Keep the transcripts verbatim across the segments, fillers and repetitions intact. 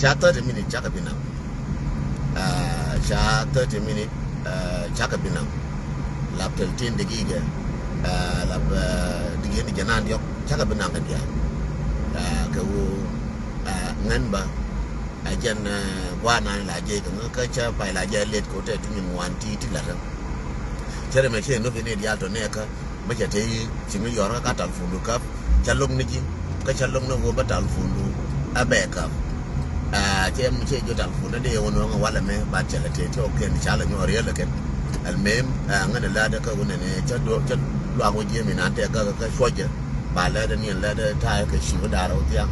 Ca thirty minute cakɛ bi naŋ. Ah, ca thirty minute, ah, cakɛ bi naŋ. Lap thirteen degigɛ, ah, lap, ah, degigɛ ni jɛ nan diɔk cakɛ bi naŋ kɛ diaal. Ah, kɛ ɣöö, ah, ŋän bä, ah, jɛn, ah, gua̱a̱r nan la jɛ kɛ ŋä kä ca pay la jɛ late kɛ ɣöö tɛ ti nyin wan ti ti la̱t. Cɛ rɛ mɛ cɛ nöp in i̱ diaal tɔ nɛɛkä. Bä cɛ te ci mi yɔr kä telephone du käp, cä lo̱k ni ji̱, kä cä lo̱k ni ɣöö bä telephone du a bɛ käp. Ah, cɛ mi cɛ ji̱ telephone ni dee wä nööŋ walɛ mɛ, ba cɛ lɛ te ti ɔ kɛn ca lɛ nyɔɔ riɛl kɛn. Almuhim, ah, ŋän lɛ dee kä wä nɛnɛ cä duɔ, cä luak wä ji̱ mi nan tɛ kä, kä cuɔcɛ. Ba lɛ dee ni lɛ dee ta̱a̱ kɛ ci wä da̱r wä thiaŋ.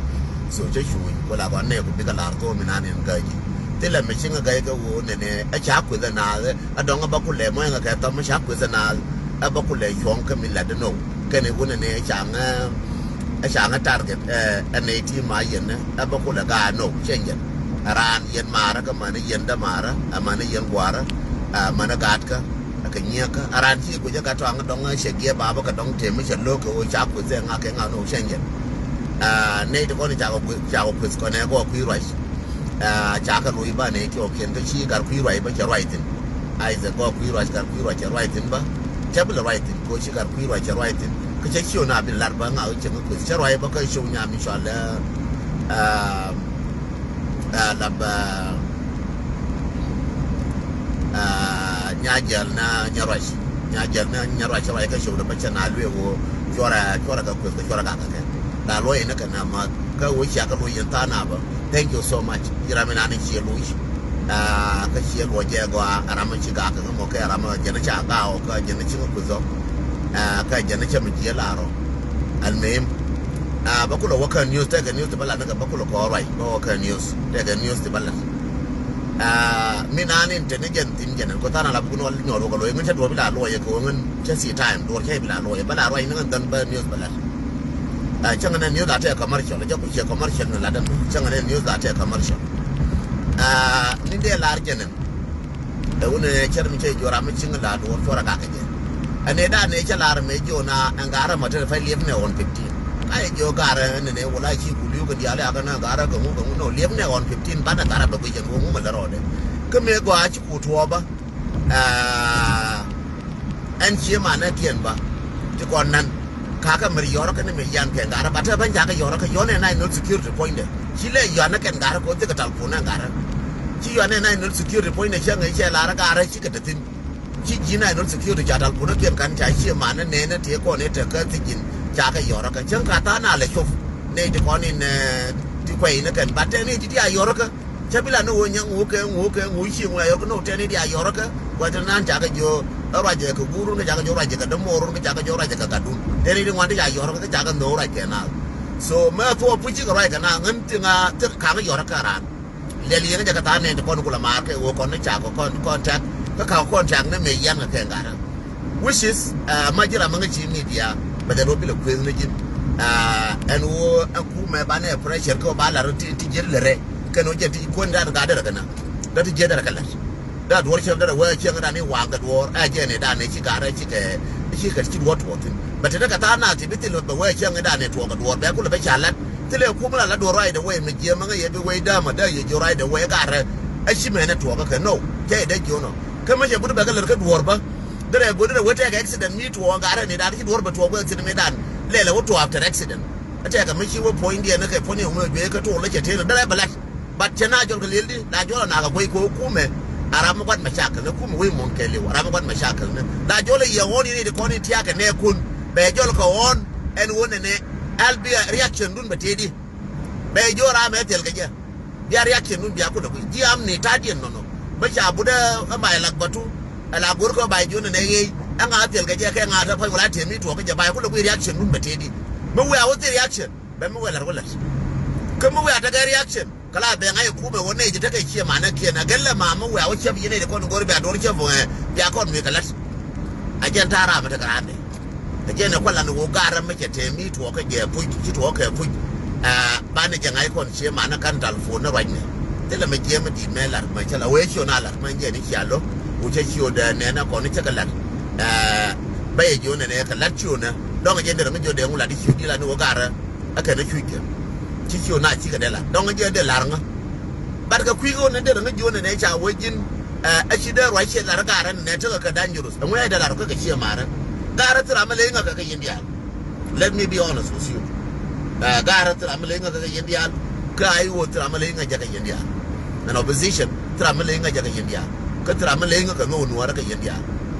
So cä cuuc wä la kɔn nɛ ku bikɛ lar thoo mi nan in ga̱y ji̱. Thilɛ mi ci ŋä ga̱y kä wä nɛnɛ, ɛ ca kueth ɛ naath, ɛ dɔ̱ŋ ɛ bä kulɛ mɔc ŋä kɛ thɔm ɛ ca kueth ɛ naath. Ɛ bä kulɛ cuɔ̱ŋ kä mi lat inɔ. Kɛn i̱ wunɛ ni ɛ ca ŋä, ɛ ca ŋä target, ɛ, ɛ nɛy ti ma yɛn ni, ɛ bä kulɛ gaat inɔ, cɛ yɛn. Ɛ raan yɛn maarä kä mani yɛn dämaarä, ɛ mani yɛn gua̱a̱rä, ɛ mani gaatkä, ɛ kɛ nyiäkä. Ɛ raan ci guic ɛ gat tɔaŋ dɔ̱ŋ ɛ cɛ giɛ babä kɛ dɔ̱ŋ tëë mi cɛ lo̱k kɛ ɣöö ca kueth ɛ ŋa kɛ ŋa inɔ, cɛ yɛn. Ɛ nɛy ti kɔn ca kɛ kueth, ca kɛ kueth kɔn ɛ gɔɔk kui̱ ruac. Ah, ca kɛ loc ba nɛ tiɔɔkiɛn kä ci gat kui̱ ruac bä cɛ ruac thi̱n. Isaac gɔɔk kui̱ ruac, gat kui̱ ruac cɛ ruac thi̱n bä. Cɛ bi lɛ ruac thi̱n kɛ ɣöö ci gat kui̱ ruac cɛ ruac thi̱n. Kä cɛ ciö na bi lar bä ŋa̱ ɣöö cɛ ŋä kueth cɛ ruac bä kä show nyam mi cɔal, ah, ah, lap, ah, ah, nya jiɛl na nya ruac. Nya jiɛl na nya ruac cɛ ruac kä show dɛ bä cɛ na luee ɣöö cuɔrɛ, cuɔrɛ kɛ kueth kɛ cuɔrɛ gak kɛ kɛ. La luɔc in kɛ na math. Kä wä cia kä luɔc yɛn tha̱a̱ŋ na bä. Thank you so much. Ci ram in an in cie luc. Ah, kä cie luɔc jɛ gɔaa, ram in ci gak kɛ mɔ kɛ ram in jɛn ca gak ɔ kä jɛn ci ŋä kueth ɔ. Ah, kä jɛn cɛ mi jiɛ la rɔ. Almuhim. Ah, bä kulɛ wä kä news, tɛkɛ news ti bä lat ni kɛ bä kulɛ kɔɔr ruac. Bä wä kä news, tɛkɛ news ti bä lat. Ah, min an in te ni jɛn thin jɛn ko tha̱a̱ŋ na la bukun wä nyɔr wä kɛ luɔc ŋän cɛ duɔr bi la luɔc kɛ wä ŋän cɛ si time duɔr cɛ bi la luɔc bä la ruac ni ŋän dhän bä news bä lat. Ah, cäŋ nɛ news a tɛ commercial, jɛ ku ciɛ commercial ni lat ɛn. Cäŋ nɛ news a tɛ commercial. Ah, ni dee lar jɛ nɛ. Ɛ wunɛ cɛr mi cɛ jɔra mi ciŋ la duɔr cuɔra gak kɛ jɛ. Ɛn ɛ da nɛ cɛ lar mɛ jɔ na ɛn garɛ ma tɛ fɛ liep nɛ on fifteen. Ka yɛ jɔ garɛ nɛ nɛ wala ci ku liu kɛ diali akɛ na garɛ kɛ ŋu kɛ ŋu nɔ liep nɛ on fifteen banɛ garɛ bɛ guic ɛn wä ŋu mɛ lɛ rɔɔdɛ. Kä mɛ gɔaa ci ku tuɔɔbä. Ah, ɛn cie manɛ kiɛn bä ti kɔn nan. Kakä mɛr yɔrä kɛn mɛ yan kɛ garä ba te bä jakä yɔrä kɛ yɔnɛ national security puɔ̱nydɛ. Ci lɛ yɔnɛ kɛn garä kɛ ɔ thikɛ tal punɛ garä. Ci yɔnɛ national security puɔ̱nydɛ cɛ ŋɛ cɛ larä garä ci kɛ te thin. Ci ji̱ national security ca tal punɛ kiɛn kan ca cie manɛ nɛnɛ ti kɔn i̱ te kä thi̱ji̱n. Ca kɛ yɔrä kɛ cäŋ ka tha̱a̱ŋ na lɛ cop. Nɛy ti kɔn in, eh, ti kuɛy ni kɛn ba tɛn i̱ ti ti a yɔrä kɛ. Cä bi la ni ɣöö nyɛ ŋuukɛ ŋuukɛ ŋuuk ci ŋuɛ yɔr kä ni ɣöö tɛn i̱ di a yɔrkɛ. Guɛ ti nan cakɛ jiö ruacɛ kɛ guurun kä cakɛ jiö ruacɛ kɛ dämuɔɔrun kä cakɛ jiö ruacɛ kɛ gatdun. Tɛn i̱ di ŋuan ti ca yɔrkɛ kä cakɛ nhöök ruackɛ naath. So mɛ thuɔɔk puc cikɛ ruackɛ naath ŋän ti ŋa ti kaŋ yɔrkɛ raan. Liɛl yieŋä jɛ kɛ tha̱a̱ŋ nɛn ti kɔn kulɛ maar kɛ ɣöö kɔn ni cakɛ kɔn kɔn tɛk kä kakɛ kɔn tɛk ni mëë yian kɛ kɛ gatdä. Which is, uh, ma ji̱ ram mi ŋäc ci media bɛ dhɛ rɔ bilɛ kueth ni ji̱n. Uh, ɛn ɣöö ɛn kumɛ banɛ pressure kɛ ɣöö ba lar ti ti ji̱n lɛ rɛ kɛn ɣöö jɛn ti kuäär ni da̱a̱n gat derɛ kɛ na. Dee ti ji̱n derɛ kɛ lat. Dee duɔ̱ɔ̱r cieŋ derɛ wee cieŋ dan i̱ waŋ kɛ duɔ̱ɔ̱r ɛ jɛn i̱ dan i̱ ci gat rɛ ci kɛ ci kɛ ci duɔ̱ɔ̱r tuɔɔk thi̱n. Bɛ te dee kɛ tha̱a̱ŋ na ti bi thil bɛ wee cieŋ i̱ dan i̱ tuɔɔk kɛ duɔ̱ɔ̱r bɛ kulɛ bɛ ca lat. Thilɛ kumɛ la la duɔ̱ɔ̱r right away mi jiɛm mi ŋäc yɛ bi wee däämä dee yɛ jiö right away gat rɛ. Ɛ ci mɛn ɛ tuɔɔk kɛ kɛ no cɛ i̱ dee jiö nɔ. Kä mi cɛ but bɛ kɛ lät kä duɔ̱ɔ̱r bä. Derɛ go̱o̱r derɛ wee tɛkɛ accident mi tuɔɔk gat rɛ ni dan ci duɔ̱ɔ̱r bɛ tuɔɔk wee accident mi dan. Lɛlɛ wä tuɔɔk after accident. Ɛ tɛkɛ mi ci wee puɔ̱ny diɛn kä puɔ̱ny ɛ wä mi juey kä tuɔɔk lä cɛ tëë lä derɛ bɛ lat. But cɛ na jɔl kɛ liɛl di la jɔl a na kɛ guey kɛ wä kumɛ. A ram mi gua̱t mɛ cakɛl ni kumɛ wee muɔ̱n kɛɛliw a ram mi gua̱t mɛ cakɛl ni. La jɔl a yɛ ɣɔn yɛn i̱ di kɔn i̱ tiakɛ nɛ kun. Bɛ jɔl kɛ ɣɔn ɛn ɣöö nɛnɛ. Al bi reaction dun bɛ tëë di. Bɛ jɔl ram ɛ thil kɛ jɛ. Bia reaction dun bia kulɛ kui̱ ji̱ am ni ta̱a̱diɛn nɔnɔ. Bä ca but ɛ, ɛ may lak batu. Ɛ la go̱r kä bay ji̱ wä nɛ nɛ ɣeec. Ɛ ŋa̱ thil kɛ jɛ kɛ ŋa̱ te pa̱c wala tëë mi tuɔɔk kä jɛ bay kulɛ kui̱ reaction dun bɛ tëë di. Mi wiaa wä thil reaction. Bɛ mi wee lat wä lat. Kä mi wiaa tekɛ reaction. Kä la bɛ ŋa̱c ɛ kumɛ wä nɛy ji̱ tekɛ ciɛ manɛ kiɛn. Ɛ gɛl lɛ ma mi wiaa wä ciɛ bi ji̱ nɛy ti kɔn go̱r bia duɔ̱r ciɛ bä ɛ bia kɔn mi kɛ lat. A jɛn ta̱a̱ ram mi tekɛ randɛ. Ɛ jɛn ɛ kualan ɣöö gat ram mi cɛ tëë mi tuɔɔk kä jɛ puc ci tuɔɔk kɛ puc. Aa, banɛ jɛ ŋa̱c kɔn cie manä ka̱n telephone ni ruacnɛ. Thilɛ mɛ jiɛm mi di̱i̱t mɛ lar mɛ cä la wee ciö na lar mɛ jɛn i̱ cia lo̱k. Wu cä ciö dee nɛn ɛ kɔn i̱ cä kɛ lar. Aa, bä yɛ jiö nɛn ɛ kɛ lar ciö nɛ dɔ̱ŋ ɛ jɛn dee rɛ ŋä jiö dee ŋu lat i̱ ciö di̱ la ni ɣöö gat rɛ. Ɛ kɛn ɛ cuc kɛ ci ciö na cikɛ dee lar dɔ̱ŋ ɛ jɛn dee lar ŋä. At kɛ kui̱ ɣöö ni derɛ ŋä jiöönɛ nɛ ca wee ji̱n, ɛ, ɛ ci dee ruac ciɛ lar gaarä nɛ tekɛ kɛ dangerous. Ɛŋu ɛ dee lar kä kɛ ciɛ marä. Gaarä thil ram mi ley ŋä kɛ kɛ yɛn diaal. Let me be honest with you. Ɛ, gaarä thil ram mi ley ŋä kɛ kɛ yɛn diaal. Kä a i̱ ɣöö thil ram mi ley ŋä jɛ kɛ yɛn diaal. Ɛn opposition thil ram mi ley ŋä jɛ kɛ yɛn diaal. Kä thil ram mi ley ŋä kɛ ŋä wä nuɔɔrä kɛ yɛn diaal.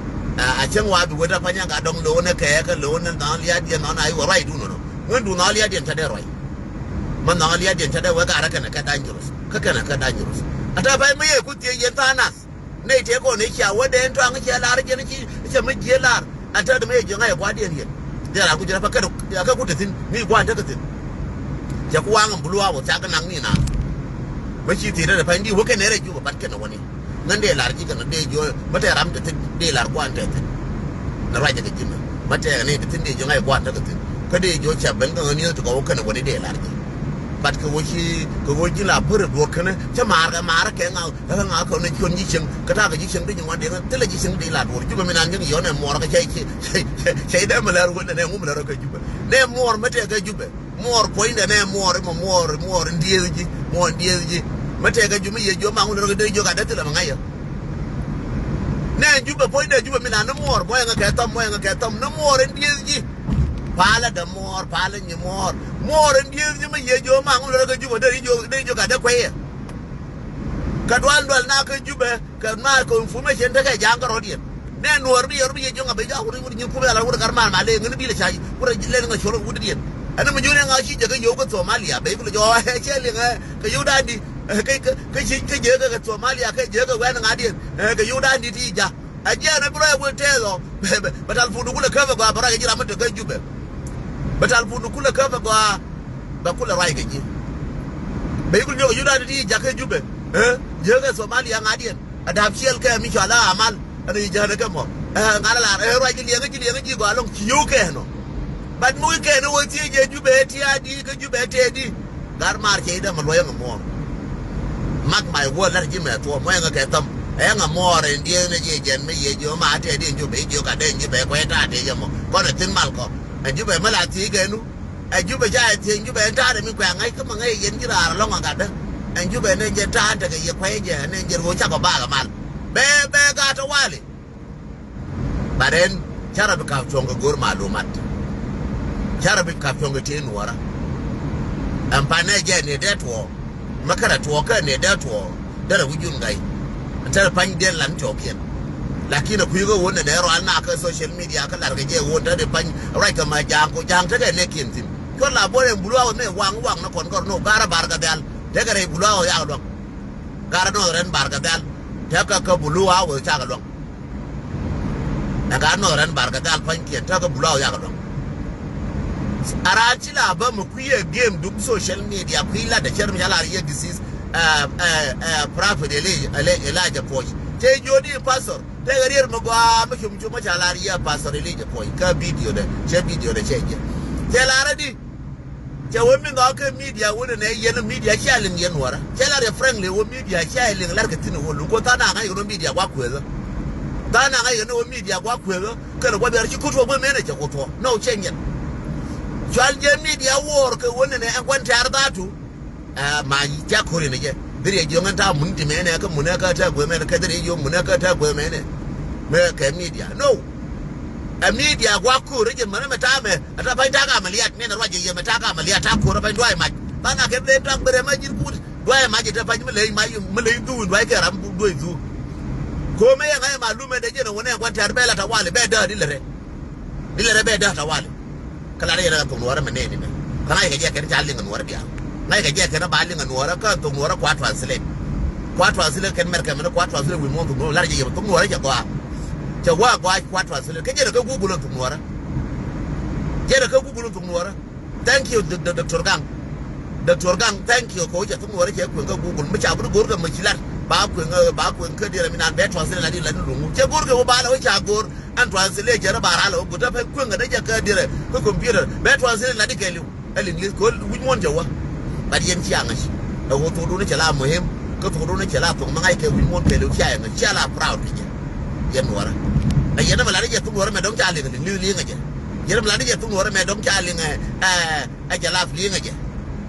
Ɛ, a cäŋ wa bi wet a panyɛ gat dɔŋ lo̱o̱nɛ kɛ kɛ lo̱o̱nɛ nhɔn lia̱a̱diɛn nhɔn a i̱ wä ruacdun nɔnɔ. Ŋändun nhɔn lia̱a̱diɛn ca dee ruac. Ma nhɔk lia̱a̱diɛn ca dee wek gaarä kɛnɛ kɛ dangerous. Kä kɛnɛ kɛ dangerous. Ata pay mi yɛ ku thiec yɛn tha̱a̱ŋ nath. Nɛy tëë kɔn i̱ cia wä dee in tɔaŋ i̱ cia lar jɛn i̱ ci i̱ ca mi jiee lar. Ata dee mi yɛ jiɔ̱ŋ a yɛ gua̱a̱r diɛn yɛn. Dee ran ku ji̱ rap a kɛ kɛ ku te thi̱n mi gua̱a̱r tekɛ thi̱n. Cɛ ku waŋ in bulu a wä thiak kɛ naŋ ni naath. Mä ci thiec rɛt ɛ pay in di wä kɛnɛ rɛy Jubɛ bat kɛnɛ wäni. Ŋän dee lar ji̱ kɛn dee jiɔ mä tɛɛr ram te thi̱n dee lar kuan te thi̱n. Nɛ ruacɛ kɛ ji̱ mɛ mä tɛɛr ni te thi̱n dee jiɔ ŋa̱c kuan te kɛ thi̱n kä dee jiɔ ca ben kä ŋän yio̱th ti kɛ wä kɛn wä ni dee lar ji̱. Bat kɛ wä ci kɛ wä ji̱ la pär duɔ̱k kɛn cä maar kɛ maar kɛ ŋa̱ kɛ ŋa̱ kɛ ni cuɔn ji̱ cieŋ kä ta̱a̱ kɛ ji̱ cieŋ dee ji̱ ŋuan dee ŋän thilɛ ji̱ cieŋ dee lar duɔ̱r Jubɛ mi nan ji̱ ŋi̱ yɔ̱n ɛ muɔɔr kɛ cɛ cɛ cɛ dee mi lär wä nɛ ŋu mi lär kɛ Jubɛ nɛ muɔɔr mi tɛɛr kɛ Jubɛ. Muɔɔr puɔ̱nydɛ nɛ muɔɔr imɔ muɔɔr muɔɔr in dieth ji̱ muɔɔr in dieth ji̱. Mä tɛkɛ Jubɛ mi yɛ jiɔ maŋ wun rɔ kɛ dee jiɔ ka dee thilɛ mɛ ŋa̱c yɛ. Nɛ Jubɛ puɔ̱nydɛ Jubɛ mi na ni muɔɔr muɔ̱yɛ ŋa kɛ thɔm muɔ̱yɛ ŋa kɛ thɔm ni muɔɔr in dieth ji̱. Palä dɛ muɔɔr palä nyi muɔɔr muɔɔr in dieth ji̱ mi yɛ jiɔ maŋ wun rɔ kɛ Jubɛ dee jiɔ dee jiɔ ka dee kuɛyɛ. Kɛ dual dual na kä Jubɛ. Kɛ maar kɛ information tekɛ ja̱a̱ŋ kärɔ̱diɛn. Nɛ nuɔɔr bi yɛr bi yɛ jiɔŋ a ben ja̱a̱ŋ wut wut nyin kumɛ ala wut kar maar ma lɛ ŋäni bilɛ ca wut lɛn ŋa cuɔl wut diɛn. Ɛn mi juni ŋa ci jɛ kɛ yio̱w kɛ Somalia ben kulɛ jɔɔk ɛ cɛ liŋ ɛ kɛ yio̱w da̱a̱n di. Kɛ kɛ kɛ ci kɛ jɛ kɛ Somalia kɛ jɛ kɛ wɛn ŋa diɛn. Kɛ yio̱w da̱a̱n di ti ja̱. Ɛ jiɛn ɛ bi rɔy wut tɛth ɔ. Bɛ bɛ bɛ tal pun kulɛ käp ɛ gɔaa bɛ rɔy kɛ ji̱ ram mi te kä Jubɛ. Bɛ tal pun kulɛ käp ɛ gɔaa. Bɛ kulɛ ruac kɛ ji̱. Bɛ yikul nyɔk ɛ yio̱w da̱a̱n di ti ja̱ kɛ Jubɛ. Ɛ jiɛ kɛ Somalia ŋa diɛn. A dap ciɛl kɛ mi cɔal a amal. Ɛn yi jäänä kɛ mɔ. Ɛ ŋa̱l a lar ɛ ruac ji̱ liɛŋä ji̱ liɛŋä ji̱ gɔaa lɔŋ ci yio̱w kɛɛn ɔ. Bat mi wi̱i̱ kɛɛn ɛ wä thiec jɛ Jubɛ ɛ tia̱a̱ di kä Jubɛ ɛ tɛɛdi. Gar maar cɛ idɛ mɛ luɔ̱c ɛŋɛ muɔɔr. Mark my word lar ji̱ mɛ thuɔ̱ɔ̱m wä ɛŋɛ kɛ thäm. Ɛ ɛŋɛ muɔɔr ɛn dieth ni jiɛ jɛn mi yɛ jiɔ ma tɛɛdi ɛn Jubɛ i̱ jiɔ ka dee ɛn Jubɛ kuɛ ta̱a̱ tëë jɛ mɔ. Kɔn ɛ thi̱n mal kɔ. Ɛn Jubɛ mi la thiec kɛ nu. Ɛ Jubɛ ca ɛ thiec Jubɛ ɛn ta̱a̱ dɛ mi kuɛ ŋa̱c kä mɛ ŋäc yɛn ji̱ raar ɛlɔ̱ŋ ɛ gatdä. Ɛn Jubɛ ɛn jɛ ta̱a̱ tekɛ yɛ kuɛ jɛ ɛn jɛ ruɔ cakɔ bakɛ mal. Bɛ bɛ gat tɔ wali. But ɛn ca rɔ bi kap cuɔ̱ŋ kɛ go̱r malumat. Ca rɔ bi kap cuɔ̱ŋ kɛ tëë nuɔ̱ɔ̱rä. Ɛn panɛ jɛ ni dee tuɔɔk. Mä kärɛ tuɔɔk kä ni dee tuɔɔk. Derɛ wi̱c jun ga̱y. Ɛn tɛrɛ pany diɛn lan tiɔɔkiɛn. Lakin ɛ kui̱ kä wun nɛ nɛ rual na kä social media kä lar kɛ jɛ wun te di pany ruac kɛ ma ja̱a̱ŋ ku ja̱a̱ŋ tekɛ nɛ kiɛn thi̱n. Cuɔt la buɔt ɛn bulu a wä nɛ waŋ waŋ nɛ kɔn kɔr nɔ garä bar kɛ dhial. Tekɛ rɛy bulu a wä yak luaŋ. Garä nɔ rɛn bar kɛ dhial. Tekɛ kä bulu a wä cakɛ luaŋ. Ɛ ka nɔth rɛn bar kɛ dhal pa̱nykiɛn täk kä bulu a wä yak luäŋ. A raan ci la bä mi kui̱ ɛ game duk social media kui̱ lat ɛ cär mi ca lar yɛ disease. Ɛ, ɛ, ɛ, prophet Eli-, Eli-, Elijah Puɔc cɛ jiöt i̱ pastor tëëkɛ rier mi gɔaa mi cum cum mi ca lar yɛ pastor Elijah Puɔc kä video dɛ cɛ video dɛ cɛ jɛ cɛ lar adi. Cɛ wee mi nhɔk kɛ media wunɛ nɛ yɛn media cia liŋ yɛn nuɔrä. Cɛ la riɛ frankly wee media cia liŋ lar kɛ thin wä luŋ ko than a ŋa̱c kɛ nɔ media guak kueethä. Than a ŋa̱c kɛ nɔ wee media guak kueethä kɛn guak biar ci kut wä bä menɛ cɛ kut wä nɔ cɛ nyɛn. Cual jɛ media wuɔɔr kɛ wunɛ nɛ ɛn gua̱n tɛ̈r dhatu. Ɛ ma ca ko̱r yɛn jɛ dhiriɛ jiɔŋ ɛn ta̱a̱ mun ti mɛnɛ kä munɛ kä tɛ̈ guɛ mɛnɛ kɛ dhiriɛ jiɔŋ munɛ kä tɛ̈ guɛ mɛnɛ. Mɛ kɛ media no. Ɛ media guak ko̱r jɛ mɛnɛ mɛ ta̱a̱ mɛ. Ata pa̱ny ta̱a̱ ka mɛ liat mɛn ruac jɛ yɛ mɛ ta̱a̱ ka mɛ liat ta̱a̱ ko̱r ɛ pa̱ny dua̱a̱c mac. Tha̱a̱ŋ a kɛ ben ta̱a̱ŋ ben rɛ mac ji̱n kuut dua̱a̱c mac jɛ te pa̱ny mi ley mac mi ley dhuuc dua̱a̱c kɛ ram dua̱a̱c dhuuc. Ko̱r mɛ yɛ ŋa̱c ɛ malum mɛ dee jɛn ɛ wä nɛ gua̱n tɛ̈r bɛ la ta̱a̱ wali bɛ dääk di lɛ rɛ. Di lɛ rɛ bɛ dääk ta̱a̱ wali. Kä lat yɛn ɛ thok nuɔɔrä mɛ nɛɛni mɛ. Kä ŋa̱c kɛ jɛ kɛn ca liŋ ɛ nuɔɔrä diaal. Ŋa̱c kɛ jɛ kɛn ɛ ba liŋ ɛ nuɔɔrä kä thok nuɔɔrä kua translate. Kua translate kɛn mɛr kɛ mɛn kua translate wi̱i̱ muɔ̱ɔ̱n thok nuɔɔrä lar jɛ yɛ thok nuɔɔrä cɛ gɔaa. Cɛ gɔaa gɔaa kua translate kä jɛn ɛ kä Google ɛ thok nuɔɔrä. Jɛn ɛ kä Google ɛ thok nuɔɔrä. Thank you, Doc-, Doc-, Doctor Gang. Doctor Gang, thank you. Kɛ wä cɛ thok nuɔɔrä cɛ kueŋ kä Google. Mi ca bi go̱r kɛ mi ci lat. Ba kueŋ, ba kueŋ kä diɛrɛ mi naan bɛ translate lat di lat ni luŋu. Cɛ go̱r kɛ wä ba la wä ca go̱r. Ɛn translate rɛ ba ral ɔ gut a pɛ kueŋ a dee jɛ kä dirɛ kä computer bɛ translate la di kɛɛliw. Ɛ liŋ li̱th kɛ wi̱c muɔ̱n cɛ wä. But yɛn cia ŋäc ɛ ɣöö thokdun cɛ la muhim kä thokdun cɛ la thok mi ŋa̱c kɛ wi̱c muɔ̱n kɛɛliw cia yɛ ŋäc cia la proud kɛ jɛ. Yɛn nuɔrä ɛ yɛn ɛmɛ la di jɛ thok nuɔrä mɛ dɔ̱ŋ ca liŋ liŋ li̱th liŋ ɛ jɛ. Yɛn ɛmɛ la di jɛ thok nuɔrä mɛ dɔ̱ŋ ca liŋ ɛ ɛ jɛ lap liŋ ɛ jɛ.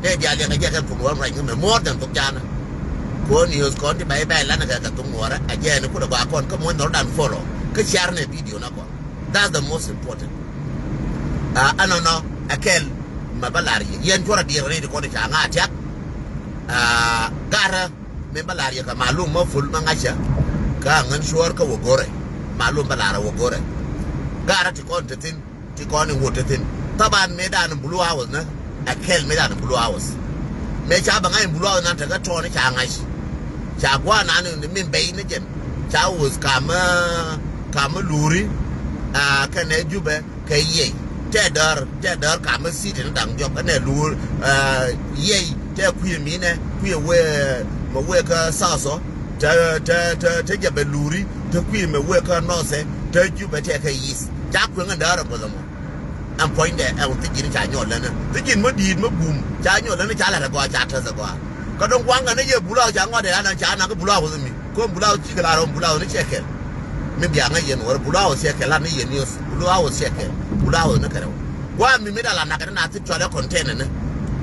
Dee diaal liŋ ɛ jɛ kɛ thok nuɔrä ruac ŋä mɛ more than thok canä. Kɔn news kɔn ti bɛy bɛy lan kɛ kɛ thum nuɔrɛ a jɛɛni kulɛ gɔaa kɔn kä muɔ̱ny dhɔr dan follow kä share nɛ video na kɔn. That's the most important. Aa ɛnɔnɔ ɛ kɛl mɛ bä lar yɛ yɛn cuɔrɛ diɛr ni ti kɔn ti ca ŋa tiak. Aa garä mi bä lar yɛ kɛ malum mɛ ful mɛ ŋa̱cä. Kä ŋän cuɔr kä wä gorɛ malum bä lar wä gorɛ. Garä ti kɔn ti thin ti kɔn in wot ti thin. Thaban mëëdan in Blue House ni a kɛl mëëdan in Blue House. Mëë ca bɛ ŋa̱c in Blue House nan tekɛ tɔɔni ca ŋa̱c. Ca gua̱a̱r nan in min bɛy ni jɛn ca wuth kamä kamä luri. Aa kɛnɛ Jubɛ kɛ yiey tɛ däär tɛ däär kamä city ni da̱ŋ diɔk kɛnɛ luri. Aa yiey tɛ kui̱ minɛ kui̱ wee mɛ wee kä South. Te te te te jɛ bɛ luri te kui̱ mɛ wee kä North te Jubɛ tɛ kɛ East. Ca kueŋ in däär in guäth ɛmɔ. Ɛn puɔ̱nydɛ ɛn wä thi̱ji̱n ca nyɔl länä thi̱ji̱n mä di̱i̱t mä bum ca nyɔl länä ca la̱t ɛ gɔaa ca täth ɛ gɔaa. Kä dɔ̱ŋ kua̱ŋ kɛn ɛ yɛ Blue House ca ŋɔt ɛ anɛn ca naŋ kä Blue House mi ko̱n Blue House cikɛ la rɔm Blue House ni cɛ kɛl. Mi bia ŋäc yɛn wä Blue House cɛ kɛl la ni yɛn news Blue House cɛ kɛl Blue House ni kɛ rɛw. Gua̱a̱ mi mi da la nakä ni na thi̱n cɔal ɛ container ni.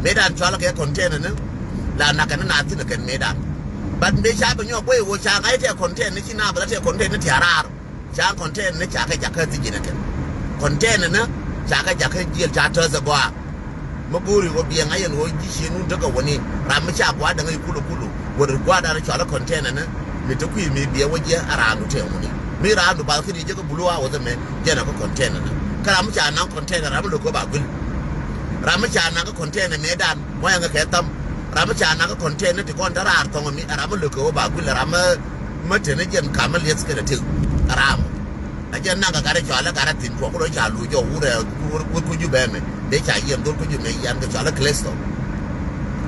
Mëëdan cɔal kɛ container ni la nakä ni na thi̱n kɛn mëëdan. But mëë ca bɛ nyɔk guey wä ca ŋa̱c tɛ container ni ci na bɛ la tɛ container ni tiarar. Ca container ni ca kɛ jakä thi̱ji̱n ɛ kɛn. Container ni ca kɛ jakä jiɛl ca täth ɛ gɔaa. Mi go̱o̱ri ɣöö biɛŋ a yɛn ɣöö ji̱ ciëŋ wun tekɛ wäni ram mi ca gua̱a̱r däŋ i̱ kulukulu. Wä ri gua̱a̱r dan cɔal ɛ container ni mi te kui̱ mi biɛ wä jiɛ a raandu tɛɛŋ wäni mi raandu bath kä ri jɛ kä Blue House ɛmɛ jɛn ɛ kä container ni. Kä ram mi ca naŋ container ram mi lo̱k ɣöö ba guil. Ram mi ca naŋ kä container mëëdan muɔ̱yɛŋ kɛ thäm. Ram mi ca naŋ kä container ti kɔn te raar thɔŋ mi ɛ ram mi lo̱k ɣöö ba guil ɛ ram mi mä teni jɛn kam mi lieth kɛnɛ tëk ɛ ram. A jɛ naŋ kɛ gat ɛ cɔal ɛ gat ɛ thi̱n tuɔk kulɔ ca luc jɔw wurɛ wur ku Jubɛ mɛ dee ca yiɛn dhol ku Jubɛ mɛ yian kɛ cɔal ɛ Clesto.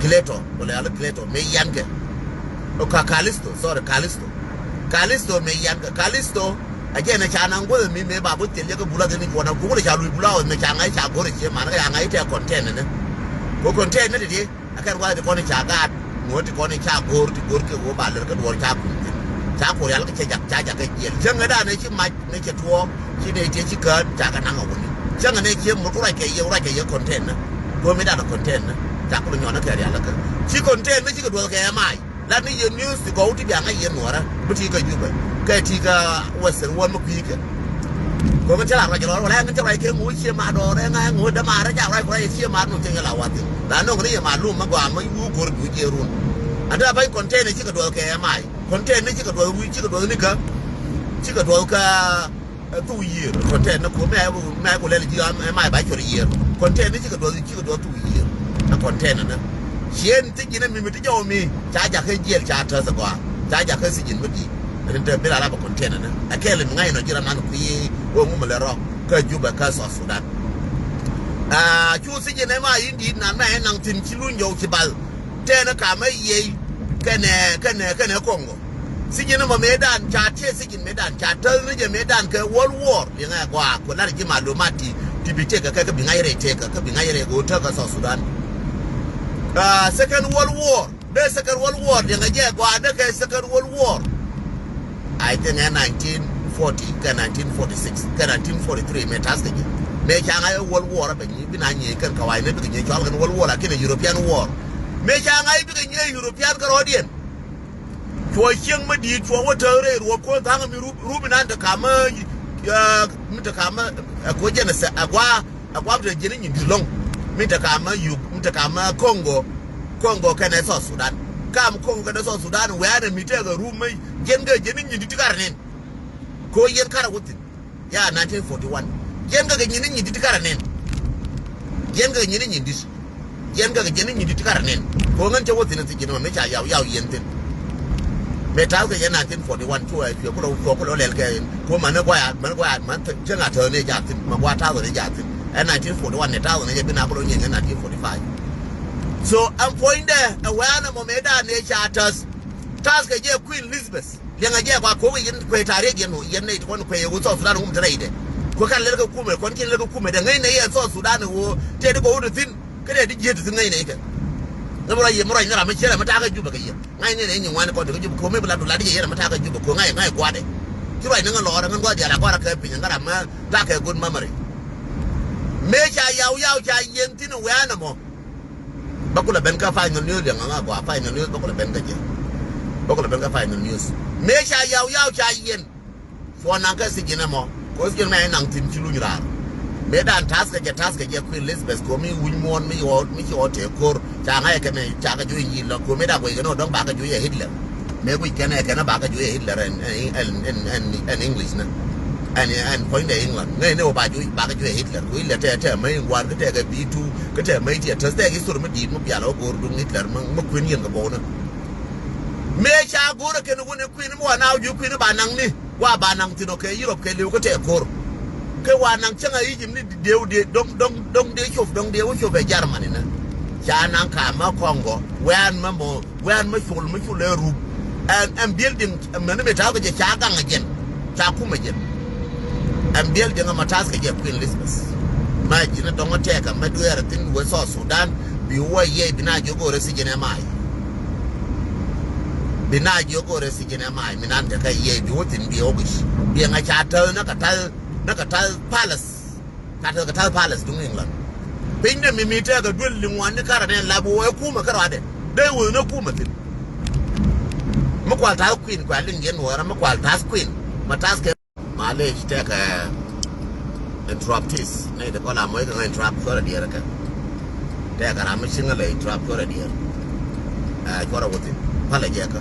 Cleto kulɛ al Cleto mɛ yian kɛ. O ka Calisto, sorry, Calisto. Calisto mɛ yian kɛ Calisto. A jɛ nɛ ca naŋ guɔth mi mɛ ba bu thil yɛ kɛ bula dhini cuɔna ku kulɛ ca luc bula ɣɔth mɛ ca ŋa̱c ca go̱r ɛ cie man kɛ ca ŋa̱c tɛ container ni. Ko container ni ti ti. Akɛn gua̱th ti kɔn i̱ ca gaat ŋuɔ̱t ti kɔn i̱ ca go̱o̱r ti go̱o̱r kɛ ɣöö ba lär kä duɔ̱ɔ̱r ca kuny thi̱n. Ca Kuɔth Rial kɛ cɛ jak ca jak kɛ jiɛl cäŋ ɛ da̱a̱n ɛ ci mac ni cɛ tuɔɔk ci nɛ tiɛ ci käät ca kɛ naŋ ɛ wuni. Cäŋ ɛ nɛ cie mut ruac kɛ yɛ ruac kɛ yɛ container. Go̱o̱r mi da̱a̱n ɛ container ca kulɛ nyɔn ɛ kɛ rial ɛ kä ci container cikɛ duɔth kɛ ɛ mac. Lat ni yɛn news ti gɔw ti biaŋ a yɛn nuɔrä bi ti kä Jubɛ kɛ ti kä Western world mi kui̱ kɛ. Kɔŋ cä la ruac lɔr wala ɛŋ cä ruac kɛ ŋo̱o̱ cie ma dɔɔr ɛŋ a ŋo̱o̱ dämaar ɛ ca ruac kɛ ruac cie ma dɔɔr cä yɛ la wath in la nɔŋ ni yɛ ma lum ma gɔaa ma wuu go̱r bi jiɛ run. Anda ba̱ny container cikɛ duɔth kɛ ɛ mac container cikɛ duɔth wi̱i̱ cikɛ duɔth ni kä cikɛ duɔth kä ɛ thuk yiër container ni kuɔ̱ mɛ mɛ ku lɛl ji̱ ɛ mac ba cuɔr yiër container cikɛ duɔth cikɛ duɔth thuk yiër. Ɛ container ni ciën thi̱c ji̱n ɛ mi mi ti jɔw mi ca jakä jiɛl ca täth ɛ gɔaa ca jakä thi̱c ji̱n mi di̱i̱t. Rin te bi la rap ɛ container ni ɛ kɛl mi ŋa̱c nɔ ji̱ ram nan kui̱ wä ŋumɛ lɛ rɔk kä Jubɛ kä South Sudan. Aa cu thi̱c ji̱n ɛ ma in di̱i̱t nan mɛ ɛ naŋ thi̱n ci luny jɔw ci bal. Tɛn ɛ kamɛ yiey kɛnɛ kɛnɛ kɛnɛ Congo. Thi̱c ji̱n ɛmɔ mëëdan ca tiee thi̱c ji̱n mëëdan ca täth ni jɛ mëëdan kɛ World War liŋɛ gɔaa ku lar ji̱ malumat ti ti bi tekɛ kɛ kä bi ŋa̱c rɛy tekɛ kä bi ŋa̱c rɛy go̱o̱r täk kä South Sudan. Aa second World War dee second World War liŋɛ jɛ gɔaa dee kɛ second World War. I think ɛ nineteen forty kɛ nineteen forty six kɛ nineteen forty three mëë ta̱th kɛ ji̱ mëë ca ŋa̱c ɛ World War ɛ bɛ nyi bi na nyi kɛn kɛ wa̱i̱ ni bikɛ nyi cɔal kɛn World War lakin ɛ European War. Mëë ca ŋa̱c bikɛ nyi ɛ European kärɔɔdiɛn. Cuɔ cieŋ mi di̱i̱t cuɔ wä tääk rɛy ruɔ̱p kuɔn tha̱a̱ŋ mi rup rup inan te ka̱m mi te ka̱m ɛ kuɔ jɛn ɛ gua̱a̱ ɛ gua̱a̱ mi te jiɛn i̱ nyin di̱t lɔ̱ŋ. Mi te ka̱m yuk mi te ka̱m Congo. Congo kɛnɛ South Sudan. Ka̱m Congo kɛnɛ South Sudan wɛ̈ɛ̈n ɛ mi tɛɛk ɛ rup mi jiɛn kɛ jiɛn i̱ nyin di̱t ti kar ɛ nen. Ko̱ yɛn kar ɛ wä thi̱n. Ya nineteen forty one. Jiɛn kɛ kɛ nyin i̱ nyin di̱t ti kar ɛ nen. Jiɛn kɛ kɛ nyin i̱ nyin di̱t. Jiɛn kɛ kɛ jiɛn i̱ nyin di̱t ti kar ɛ nen. Ko̱ ŋän cɛ wä thi̱n ɛ thi̱c ji̱n ɛ mɛ mi ca yaw yaw yɛn thi̱n. Mɛ ta̱th kɛ yɛn nineteen forty one cuɔ ɛ cuɛ kulɛ cuɔ kulɛ lɛl kɛ. Ko̱ mani guaya mani guaya mani cäŋ a täth ni jaathin ma gua ta̱th ni jaathin. Ɛ nineteen forty one ni ta̱th ni jɛ bi na kulɛ nyin ɛ nineteen forty five. So ɛn puɔ̱nydɛ ɛ wɛ̈ɛ̈n ɛmɔ mëëdan ni ca täth. Ta̱th kɛ jɛ Queen Elizabeth. Liɛŋɛ jɛ kua ko̱k yɛn kuɛ ta̱riɛk yɛn ɣöö yɛn nɛy ti kɔn kuɛ yɛ ɣöö South Sudan ŋum te rɛydɛ. Kuɛ kan lɛl kɛ kumɛ kɔn kiɛn lɛl kɛ kumɛ dɛ ŋäcnɛ yɛn South Sudan ɣöö tëë ti kɔn wä ti thi̱n. Kä tëë ti jiet ti thi̱n ŋäcnɛ kɛ. Ŋä mi ruac yɛ mi ruac ni ram mi cier ram mi ta̱a̱ kɛ Jubɛ kɛ yɛ. Ŋa̱cnɛ ni nyin ŋuani kɔn ti kɛ Jubɛ ko̱k mi bi la du lat yɛ yɛn ram mi ta̱a̱ kɛ Jubɛ ko̱k ŋa̱c ŋa̱c gua̱dɛ. Ci ruac ni ŋä lɔɔr ŋän gua̱dɛ diaal a kɔn a kɛ piny ŋä ram mi ta̱a̱ kɛ good memory. Mëë ca yaw yaw ca yɛn thi̱n wɛ̈ɛ̈n ɛmɔ. Bä kulɛ ben kä final news liɛŋ ŋa gɔaa final news bä kulɛ ben kä jɛ. Bä kɛ lɛ ben kä final news. Mëë ca Yau Yau ca yiɛn. Cuɔ naŋ kä sijin ɛmɔ. Kɛ sijin mɛ naŋ thi̱n ci luny raar. Mëë dan ta̱a̱th kɛ jɛ, ta̱a̱th kɛ jɛ Queen Elizabeth kɛ mi wi̱c muɔ̱ɔ̱n mi ci ɣɔw, mi ci ɣɔw tëë ko̱r. Ca ŋa̱c ɛ kɛn ɛ ca kɛ juɔc ɛ nyi̱i̱l lɔ kɛ mi dak guic kɛn ɛ dɔ̱ŋ ba kɛ juɔc ɛ Hitler. Mëë guic kɛn ɛ kɛn ɛ ba kɛ juɔc ɛ Hitler ɛn, ɛn, ɛn, ɛn, ɛn English ni. Ɛn, ɛn puɔ̱nydɛ England. Ŋäcni ɣöö ba juɔc, ba kɛ juɔc ɛ Hitler. Kɛ Hitler tɛɛ, tɛɛ mäc in gua̱a̱r, kä tɛɛ kɛ B two, kä tɛɛ mäc tiɛɛr täth, tɛɛ kɛ history mi di̱i̱t mi pial ɣöö go̱o̱r duŋ Hitler mi, mi kuën yɛn kɛ bok ni. Mëë ca go̱o̱r ɛ kɛn wun ɛ kuën mi wa naath juɔc kuën ba naŋ ni. Wa ba naŋ thi̱n ɔ kɛ Europe kɛ li̱w kä tɛɛ ko̱r. Kɛ wa naŋ cäŋ a Egypt ni dee wä dee dɔ̱ŋ, dɔ̱ŋ, dɔ̱ŋ dee cop, dɔ̱ŋ dee wä cop ɛ Germany ni. Ca naŋ ka mä Congo, wɛ̈ɛ̈n mä mɔ, wɛ̈ɛ̈n mä col, mä col ɛ rup. Ɛn, ɛn building, ɛn mäni mi ta̱a̱ kɛ jɛ ca gaŋ ɛ jɛn. Ca kum ɛ jɛn. Ɛn building ɛmɔ ta̱a̱th kɛ jɛ Queen Elizabeth. Ma ji̱n ɛ dɔ̱ŋ ɛ tɛɛk ɛmɛ dueer ɛ thi̱n wä South Sudan, bi wä yiɛc bi na jiök go̱o̱rɛ sijin ɛ mac. Bi na jiök go̱o̱rɛ sijin ɛ mac, mi nan te kä yiɛc bi wä thi̱n bi ɛ wä guic. Bi ɛ ŋa̱c ca täth, nä kɛ täth, nä kɛ täth palace. Ka tɛth kɛ ta̱th palace duŋ England. Piny dee mi mi tɛɛkɛ duel liŋ wan ni kärɛ nɛn lap wee kumɛ kärɔadɛ. Dee wee ni kumɛ thi̱n. Mi kual ta̱th kuin kual liŋ yɛn wee ram mi kual ta̱th kuin. Ma ta̱th kɛ. Malec tɛɛkɛ interruptees. Nɛy ti kɔn la mɔc kɛ ŋa̱c interrupt cuɔrɛ diɛɛr kɛ. Tɛɛkɛ ram mi ci ŋä lɛ interrupt cuɔrɛ diɛɛr. Ɛ cuɔrɛ wä thi̱n. Palɛ jɛ kä.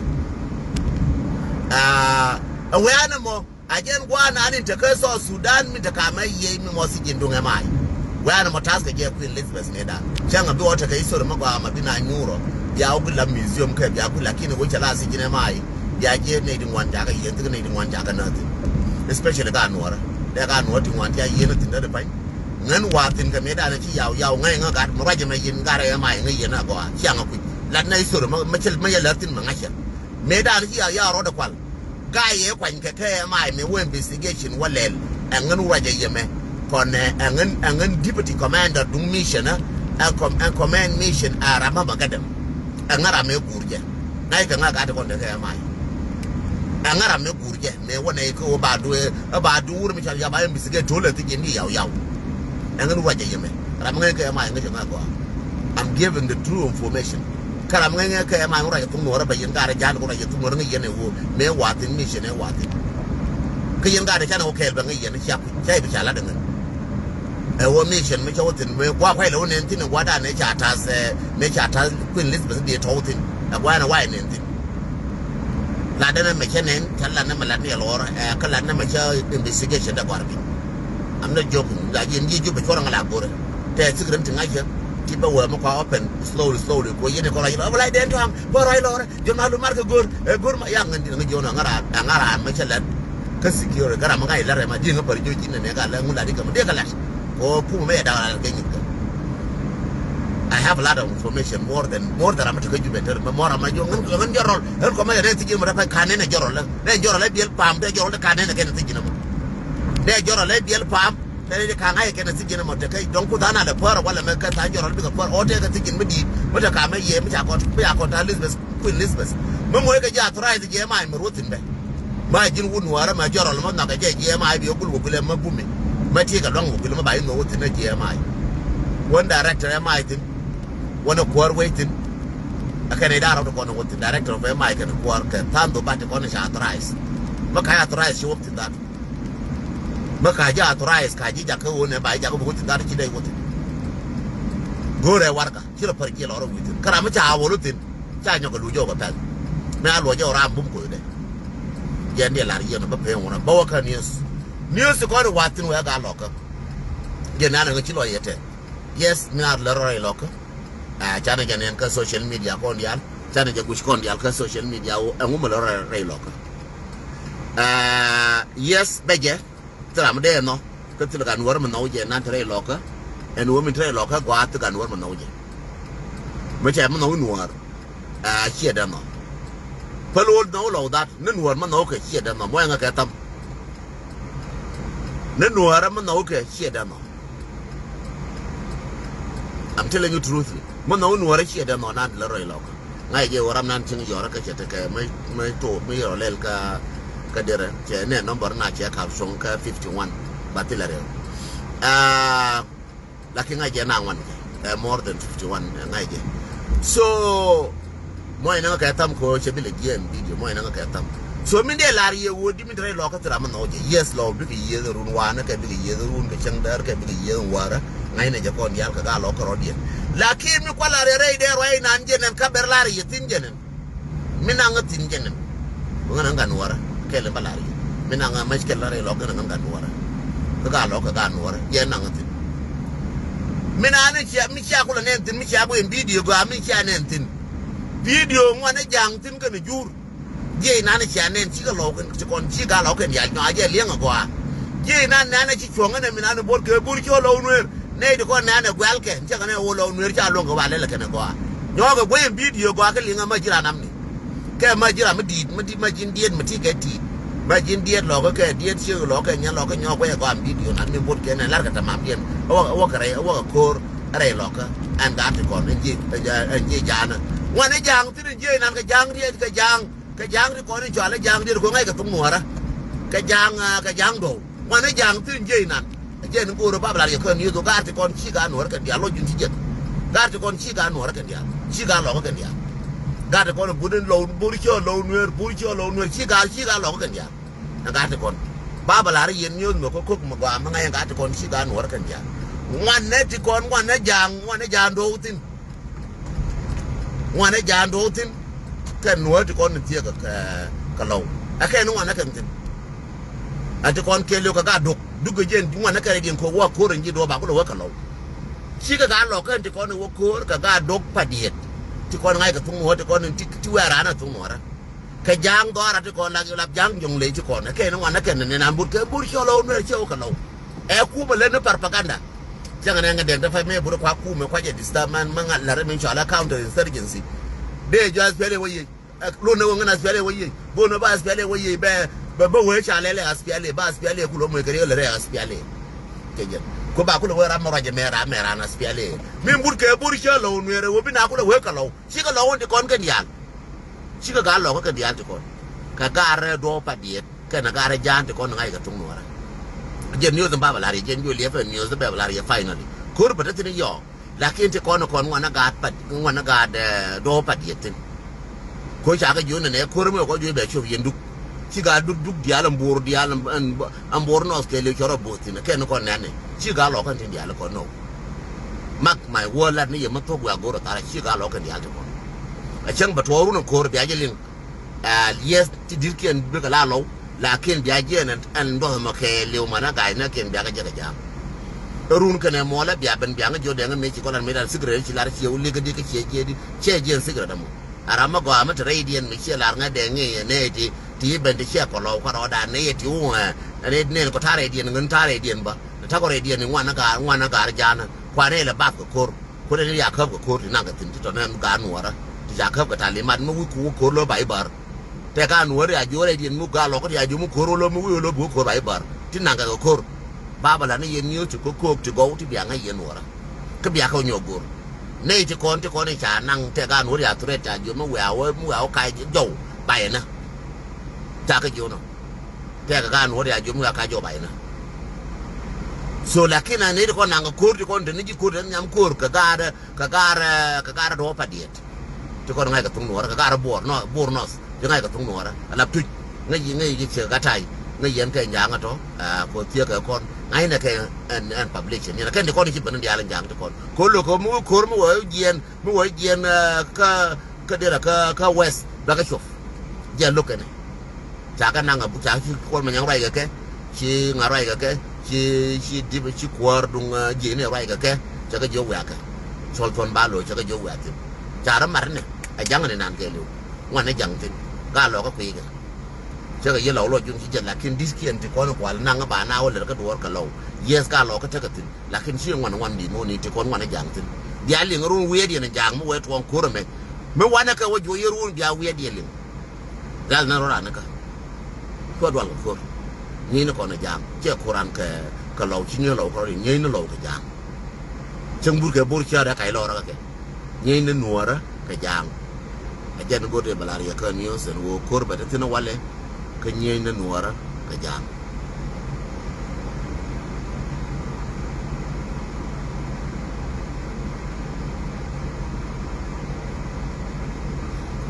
Ɛ wee anɛ mɔ. A jɛn gua̱a̱r naan in te kä South Sudan mi te kamɛ yiëë mi mɔ thi̱ji̱n duŋ ɛ mac. Wɛ̈ɛ̈n ɛmɔ ta̱th kɛ jɛ Queen Elizabeth ni dan. Cäŋ a bi wä te kɛ history mi gɔaa ma bi na nyuur ɔ. Bia wä gula museum kɛ bia gula kini wä cɛ la thi̱ji̱n ɛ mac. Bia jiɛ nɛy di ŋuan jakä yiëë thi̱k nɛy di ŋuan jakä nääth thi̱n. Especially ka nuɔrä. Dee ka nuɔrä ti ŋuan tia yiëë ni thi̱n dee di pa̱ny. Ŋän wa̱a̱ thi̱n kɛ mi dan ci Yau Yau ŋäc ŋä gat mi ruac ɛmɛ yiëë gat ɛ mac ŋäc yiëë na gɔaa. Ciaŋ a kui̱. Lat na history mi, mi cɛ, mi yɛ lär thi̱n mi ŋa̱cä. Mëë dan ci Yau Yau rɔɔdɛ kual. Ka yɛ kuany kɛ kɛ ɛ mac mëë wä investigation wä lɛl. Ɛŋän ruacɛ yɛmɛ. Kɔn ɛ, ɛŋän, ɛŋän deputy commander duŋ mission ɛ, ɛ com-, ɛ command mission ɛ ram mɛ gɛdɛm. Ɛŋä ram mëë guur jɛ. Ŋa̱c kɛ ŋa̱ gat kɔn kɛ kɛ ɛ mac. Ɛŋä ram mëë guur jɛ. Mëë wä nɛ kɛ wä ba duee, ɛ ba duur mi cal ya ba investigate tolɛ thi̱ji̱n di Yau Yau. Ɛŋän ruacɛ yɛmɛ. Ram ŋäc kɛ ɛ mac ŋäc kɛ ŋa̱ gɔaa. I'm giving the true information. Kä ram ŋäc ŋäc kɛ ɛ mac ŋuɔ̱t ruac ɛ thuk nuɔ̱ɔ̱rä bɛ yɛn garɛ ja̱l ŋuɔ̱t ruac ɛ thuk nuɔ̱ɔ̱rä ŋäc yɛn ɛ ɣöö mëë wa̱a̱ thi̱n mission ɛ wa̱a̱ thi̱n. Kä yɛn garɛ canɛ wä kɛɛl bɛ ŋäc yɛn cia kui̱ ca i̱ bi ca lat ɛ ŋäc. Ɛ ɣöö mission mi cä wä thi̱n mëë gua̱a̱ kuac lɛ wä nɛn thi̱n ɛ gua̱a̱dan ɛ ca ta̱th ɛ mëë ca ta̱th Queen Elizabeth dee tɔ̱w thi̱n ɛ gua̱a̱dan ɛ wa̱a̱ ɛ nɛn thi̱n. Lat ɛn ɛmɛ cä nɛn cä lat ɛn ɛmɛ lat ni ɛ lɔɔr ɛ kä lat ɛn ɛmɛ cä investigation dɛ gɔ̱a̱r piny. I'm not joking. La ji̱ ɛn ji̱ jup ɛ cuɔr ɛŋä la go̱rɛ tɛ secret ti ŋa̱cä. Ti bä wee mi kua open slowly slowly ko yɛn ɛ kɔn la yɛn la wala den tɔ̱a̱ŋ bä rɔy lɔɔrɛ. Jɔn a lu mar kɛ go̱r ɛ go̱r ma yak ŋän di̱n ŋä jiɔn ɛ ŋä raan ɛ ŋä raan mɛ cɛ lɛt. Kä security kä ram mi ŋa̱c lɛt rɛ ma di̱n ŋä pär jiɔ ji̱n nɛ nɛ ka lɛ ŋun la di kɛ ma diɛ kɛ lɛt. Ko pum mɛ yɛ da̱k la kɛ nyith kɛ. I have a lot of information more than, more than ram mi te kä Jubɛ tɛr mɛ mɔ ram ma jiɔ ŋän ŋän jɔrɔl ŋän kɔ ma yɛ rɛ thi̱ji̱n mɛ rɛ pɛ ka nɛn ɛ jɔrɔl lɛ nɛ jɔrɔl lɛ biɛl pam tɛ jɔrɔl lɛ ka nɛn ɛ kɛn thi̱ji̱n mɛ. Nɛ jɔrɔl lɛ biɛl pam. Tɛn ni ka̱ŋ a yɛ kɛn a thi̱ji̱n ɛmɔ tekɛ dɔ̱ŋ kuth an a lɛ pär walɛ mɛ kɛ tha̱a̱ŋ jɔrɔl bikɛ pär ɔ tɛkɛ thi̱ji̱n mi di̱i̱t mi te ka̱mɛ yɛ mi ca kɔt mi ca kɔt ta̱a̱ Elizabeth, Queen Elizabeth. Mi moc kɛ ji̱ authorized ji̱ ɛmɛ mi ruɔ̱th thi̱n bɛ. Ma ji̱n wut nuɔɔrä mɛ jɔrɔl mɛ nhɔakɛ jɛ ji̱ ɛmɛ bi ɔ gul wä kulɛ mɛ bumi. Mɛ ti̱i̱ kɛ luaŋ wä kulɛ mɛ ba ji̱ nhɔk wä thi̱n ɛ ji̱ ɛmɛ. Wän director ɛmɛ thi̱n. Wän ɛ kuäär wec thi̱n. Ɛ kɛn i̱ da̱a̱ rɔ̱ ti kɔn wä thi̱n director of ɛmɛ kɛn kuäär kɛ tha̱a̱ŋ dhok bat ti kɔn i̱ ca authorized. Mɛ ka̱ authorized ci wä thi̱n that. Mi ka ji̱ authorized ka ji̱ jakä ɣöö nɛ ba ji̱ jakä bi wä thi̱n gat ci dee wä thi̱n. Go̱o̱rɛ warɛga ci rɔ pär jiɛl ɣɔr wi̱i̱ thi̱n kä ram mi ca a wä lo̱ thi̱n. Ca nyɔk kɛ luc jɔw kɛ pɛl. Mi a luɔc jɔw ram bum ko̱dɛ. Jɛn diɛ lar yiɛn bä pee wunä bä wä kä news. News ti kɔn i̱ wath thi̱n wee gaa lɔkä. Jɛn nan ɛŋä ci lɔc yɛ tɛth. Yes, mi a lär rɔy lɔkä. Aa, canɛ jɛ nɛn kä social media kɔn diaal. Canɛ jɛ guc kɔn diaal kä social media wä ɛŋu mi lär rɔy lɔkä. Aa, yes, bɛ jɛ. Thil ram dee nhɔ kä thil ka nuɔr mi nhɔw jɛ nan te rɛy lɔkä. Ɛn wä min te rɛy lɔkä gɔaa thil ka nuɔr mi nhɔw jɛ. Mi cɛ mi nhɔw nuɔr. Aa, ciɛ dee nhɔ. Päl wä nhɔw lɔw dhat ni nuɔr mi nhɔw kɛ ciɛ dee nhɔ mɔ ɛŋɛ kɛ tham. Ni nuɔr mi nhɔw kɛ ciɛ dee nhɔ. I'm telling you truthfully. Mi nhɔw nuɔr ciɛ dee nhɔ nan te rɛy lɔkä. Ŋa̱c jɛ wä ram nan cieŋ yɔrä kä cɛ tekɛ mi, mi to̱o̱t mi yɔrɔ lɛl kä, kä derɛ cɛ nɛ number na cɛ kap cuɔ̱ŋ kä fifty one ba thilɛ rɛw. Aa, lakin ŋa̱c jɛ na ŋuan kɛ ɛ more than fifty one ɛ ŋa̱c jɛ. So Muɔ̱c näŋä kɛ tham kɛ ɣöö cɛ bi lɛ jiɛɛn video, muɔ̱c näŋä kɛ tham. So min dee lar yɛ ɣöö di min te rɛy lɔkä thil ram mi nhɔk jɛ. Yes, lɔ bikɛ yieth run wanɛ, kɛ bikɛ yieth run kɛ cäŋ däär, kɛ bikɛ yieth wäärä. Ŋa̱cnɛ jɛ kɔn diaal kɛ gaat lɔkä rɔ̱diɛn. Lakin mi kua̱ lar yɛ rɛy dee ruac inan jɛ nɛn kä ber lar yɛ thi̱n jɛ nɛn. Mi naŋä thi̱n jɛ nɛn. Ŋän ŋän nuɔrä kɛl in ba lar yɛ. Mi naŋä mec kɛl lar yɛ lɔkä ŋän ŋän nuɔrä. Kä gaat lɔkä gaat nuɔrä jɛ naŋä thi̱n. Mi naŋä cia, mi cia kulɛ nɛn thi̱n, mi cia guɛ in video gɔaa, mi cia nɛn thi̱n. Video ŋuan ɛ ja̱a̱ŋ thi̱n kɛn jur. Jiɛc inan cia nɛn cikɛ lɔw kɛn ti kɔn ci gaat lɔw kɛn diaal nyɔa jɛ liɛŋ a gɔaa. Jiɛc inan nɛn ɛ ci cuɔ̱ŋ ɛn ɛ mi nan ɛ buɔt kɛ bur ci ɣä lɔw nueer. Nɛy ti kɔn nɛn ɛ guɛl kɛn cɛ kɛn ɛ wä lɔw nueer ca luɔ̱ŋ kɛ wa lɛl ɛ kɛn ɛ gɔaa. Nyɔɔk ɛ guey in video gɔaa kɛ liŋ ɛ ma ji̱ ran namni. Kɛ ma ji̱ ram mi di̱i̱t, ma di̱i̱t, ma ji̱n diet, ma ti kɛ ti̱i̱t. Ma ji̱n diet lɔkä kɛ diet ciek lɔkä nyɛ lɔkä nyɔɔk guey ɛ gɔaa in video nan mi buɔt kɛn ɛ lar kɛ tamam diɛn. Ɛ wä, ɛ wä kɛ rɛy, ɛ wä kɛ ko̱r. Rɛy lɔkä ɛn gaat ti kɔn ɛn jiɛ, ɛn jiɛ ja̱a̱nä. Ŋuan ɛ ja̱a̱ŋ thi̱n ɛn jiɛ inan kɛ ja̱a̱ŋ riɛc kɛ ja̱a̱ŋ, kɛ ja̱a̱ŋ ti kɔn in cɔal ɛ ja̱a̱ŋ riɛc kɛ ŋa̱c kɛ thok nuɔ̱ɔ̱rä. Kɛ ja̱a̱ŋ, ah, kɛ ja̱a̱ŋ dɔw. Ŋuan ɛ ja̱a̱ŋ thi̱n ɛn jiɛ inan. Ɛ jiɛn in go̱o̱rä bap lar yɛ kään yio̱th ɣöö gaat ti kɔn ci gaat nuɔ̱ɔ̱rä kɛn diaal lɔc jun ci jiɛth. Gaat ti kɔn ci gaat nuɔ̱ɔ̱rä kɛn diaal. Ci gaat lɔkä kɛn diaal. Gaat ti kɔn ɛ but in lɔw, bur ci ɣä lɔw nueer, bur ci ɣä lɔw nueer, ci gaat, ci gaat lɔkä kɛn diaal. Ɛ gaat ti kɔn. Ba bä lar yɛn nyuɔ̱th mɛ kä kok mɛ gɔaa mɛ ŋa̱c ɛ gaat ti kɔn ci gaat nuɔ̱ɔ̱rä kɛn diaal. Ŋuanɛ ti kɔn, ŋuanɛ ja̱a̱ŋ, ŋuanɛ ja̱a̱ŋ do̱o̱k thi̱n. Ŋuanɛ ja̱a̱ŋ do̱o̱k thi̱n. Kɛn nuɔ̱ɔ̱rä ti kɔn ni thiek kɛ, kɛ lɔw. Ɛ kɛn ni ŋuanɛ kɛn thi̱n. Ɛ ti kɔn kɛɛliw kɛ gaat dok. Duk kɛ jiɛn ŋuanɛ kɛn rɛy diɛn kok wä ko̱r in ji̱ do̱o̱k ba kulɛ wä kɛ lɔw. Cikɛ gaat lɔkä in ti kɔn in wä ko̱r kɛ gaat dok pa diet. Ti kɔn ŋa̱c kɛ thok nuɔ̱ɔ̱rä ti kɔn in ti, ti wɛɛr raan ɛ thok nuɔ̱ɔ̱rä. Kɛ ja̱a̱ŋ dhɔaara ti kɔn lak, lap ja̱a̱ŋ jɔ̱ŋ ley ti kɔn. Ɛ kɛn ni wan ni kɛn ni nan but kɛ but cɔl ɣä wä nuɛɛr cɛ wä kɛ lɔw. Ɛ kumɛ lät ni propaganda. Cäŋɛ nɛ ŋɛ dɛŋ däpä mëë but kua kumɛ kua jɛ disturb man mä ŋa̱t la̱t rɛ min cɔal ɛ counter insurgency. Dee jɔ S P L A wä yiëë. Ɛ, lun ni wä ŋän S P L A wä yiëë. Bon wä ba S P L A wä yiëë bɛ, bɛ, bɛ wee ca lɛl ɛ S P L A, ba S P L A kulɛ mɔ kɛ riek lɛ rɛ S P L A. Kɛ jɛn. Ku ba kulɛ wee ram mɛ ruacɛ mɛ ram mɛ ran S P L A. Min but kɛ but cɛ lɔw nuɛɛr ɛ wä bi na kulɛ wee kɛ lɔw. Cikɛ lɔw wä ti kɔn kɛn diaal. Cikɛ gaat lɔkä kɛn diaal ti kɔn. Kɛ gaat rɛ duɔ̱ɔ̱p pa diet. Kɛnɛ gaat rɛ ja̱a̱n ti kɔn ŋa̱c kɛ thok nuɔ̱ɔ̱rä. Jɛ news in ba bɛ la̱r yɛ, jɛ news liɛpɛ news in bɛ bɛ la̱r yɛ finally. Ko̱r bɛ te thi̱n yɔɔ. Lakin ti kɔn kɔn ŋuanä gaat pa, ŋuanä gaat, eh, duɔ̱ɔ̱p pa diet thi̱n. Ko̱ ca kɛ jiön nɛ nɛ ko̱r mi kɔ jiö bɛ cop yɛn duk. Ci gaat duk duk diaal ɛn bo̱o̱r diaal ɛn, ɛn, ɛn bo̱o̱r nɔɔth kɛ liw cɔr ɛ bo̱o̱th thi̱n. Kɛn kɔn nɛn ni. Ci gaat lɔkä tin diaal kɔn nɔw. Mark my word, lat ni yɛ mi thok wiak go̱o̱r ɛ thar, ci gaat lɔkä tin diaal ti kɔn. Ɛ cäŋ bɛ tuɔɔk run ɛ ko̱r bia jɛ liŋ. Ɛ, lieth ti di̱tkiɛn bikɛ la lɔw, lakin bia jiɛn ɛn, ɛn duɔth ɛmɔ kɛ liw manä ga̱a̱c näkiɛn bia kɛ jɛ kɛ ja̱a̱m. Ɛ run kɛnɛ muɔlɛ bia ben bia ŋä jiɔ dɛŋ ɛ mëë ci kɔn lat mëë dan secret ci lar ciɛ wä likä di kä ciɛ jiɛ di, ciɛ jiɛn secret ɛmɔ. Ɛ ram mä gɔaa mä te rɛydiɛn mi ciɛ lar ŋä dɛŋ i̱ ɛ nɛy ti, ti ben ti ciɛ kɔ lɔw kä rɔɔdan nɛy ti wä ɛ, ɛ nɛy ti nɛn kɔ ta̱rɛydiɛn ŋän ta̱rɛydiɛn bä. Ɛ ta̱kɔ rɛydiɛn i̱ ŋuanä ga̱a̱r, ŋuanä ga̱a̱r ja̱a̱nä. Kuanɛ ilɛ bath kɛ ko̱r. Kuäär ni ria käp kɛ ko̱r ti naŋ kɛ thi̱n ti tɔ̱ nɛn gaat nuɔ̱ɔ̱rä. Ti ca käp kɛ tali mat mi wi̱c ku wä ko̱r lo̱ ba i̱ bär. Tɛ gaat nuɔ̱ɔ̱rä ria jiöör rɛydiɛn mi gaat lɔkä ria jiöör mi ko̱r wä lo̱ mi wi̱i̱ wä lo̱ bi wä ko̱r ba i̱ bär. Ti naŋ kɛ kɛ ko̱r. Ba bä la̱t ni yɛn niööth ti ko̱ ko̱o̱k ti gɔw ti bia ŋäc yɛn nuɔ̱ɔ̱rä. Kä bia kɛ wä nyɔk go̱r. Nɛy ti kɔn ti kɔn i̱ ca naŋ tɛ gaat nuɔ̱ɔ̱rä ria thuret ca jiöör mi wiaa wä, mi wiaa wä kac jɔw ba yɛn nä. Ca kɛ jiöör nɔ. Tɛkɛ ka nuɔ̱ɔ̱r ya jiöm ka ka jɔp a inä. So lakin a nɛy ti kɔn naŋ kɛ ko̱r ti kɔn te ni ji̱ ko̱r te ni nyam ko̱r kɛ gaarɛ, kɛ gaarɛ, kɛ gaarɛ dɔ̱ɔ̱p pa diɛt. Ti kɔn ŋa̱c kɛ thuŋ nuɔ̱ɔ̱rä kɛ gaarɛ buɔr nɔ, buɔr nɔth. Ti ŋa̱c kɛ thuŋ nuɔ̱ɔ̱rä a lap tuc. Ŋäc yi, ŋäc yi ciɛ ka tay. Ŋäc yɛn kɛ nyaŋä tɔ, a, kɔ thiek kɛ kɔn. Ŋa̱c nɛ kɛ ɛn, ɛn public ni na kɛn ti kɔn ci ben ni diaal nyaŋ ti kɔn. Ko̱r lo̱k kɛ mi wä ko̱r mi wä jiɛn, mi wä jiɛn, a, kä, kä derɛ kä, kä west bɛ kɛ cuɔp. Jiɛn lo̱k kɛnɛ. Ca kɛ naŋ a bu ca ci Kuɔl Manyaŋ ruac kɛ kɛ, ci ŋa ruac kɛ kɛ, ci, ci dip, ci kuäär duŋ, a, ji̱ ni ruac kɛ kɛ, cɛ kɛ jiök wiakɛ. Cɔl thuɔ̱n ba lo̱c cɛ kɛ jiök wiak thi̱n. Ca rɔ mat ni, ɛ ja̱ŋ ni nan kɛɛliw. Ŋuan ni ja̱ŋ thi̱n. Gaa lɔkä kui̱ kɛ. Cɛ kɛ yiël lɔk lɔc juŋ ci jɛ lakin di̱t kiɛn ti kɔn kual naŋ ba na wä lɛr kä duɔ̱ɔ̱r kɛ lɔw. Yes, gaa lɔkä tekɛ thi̱n. Lakin ci ŋuan ŋuan di̱t mi wä ni ti kɔn ŋuan ni ja̱ŋ thi̱n. Bia liŋ run wiee diɛn ja̱ŋ mi wee tuɔɔŋ ko̱r ɛmɛ. Mi wanɛ kɛ wä juɔc yɛ run bia wiee diɛn liŋ. Rial ni rɔ ran ni kä. Cuɔ dual kɛ ko̱r. Nyieeny ni kɔn ɛ ja̱a̱ŋ. Ciɛ ko̱r ran kɛ, kɛ lɔw ci nyieeny lɔw kɛ rɔ ri nyieeny ni lɔw kɛ ja̱a̱ŋ. Cäŋ burkɛ bor cia̱a̱r ɛ kac lɔrä kɛ kɛ. Nyieeny ni nuɔ̱ɔ̱rä kɛ ja̱a̱ŋ. Ɛ jɛn go̱o̱r tëë bɛ lar yɛ kä niöös ɛn ɣöö ko̱r bɛ te thi̱n ɛ walɛ. Kä nyieeny ni nuɔ̱ɔ̱rä kɛ ja̱a̱ŋ.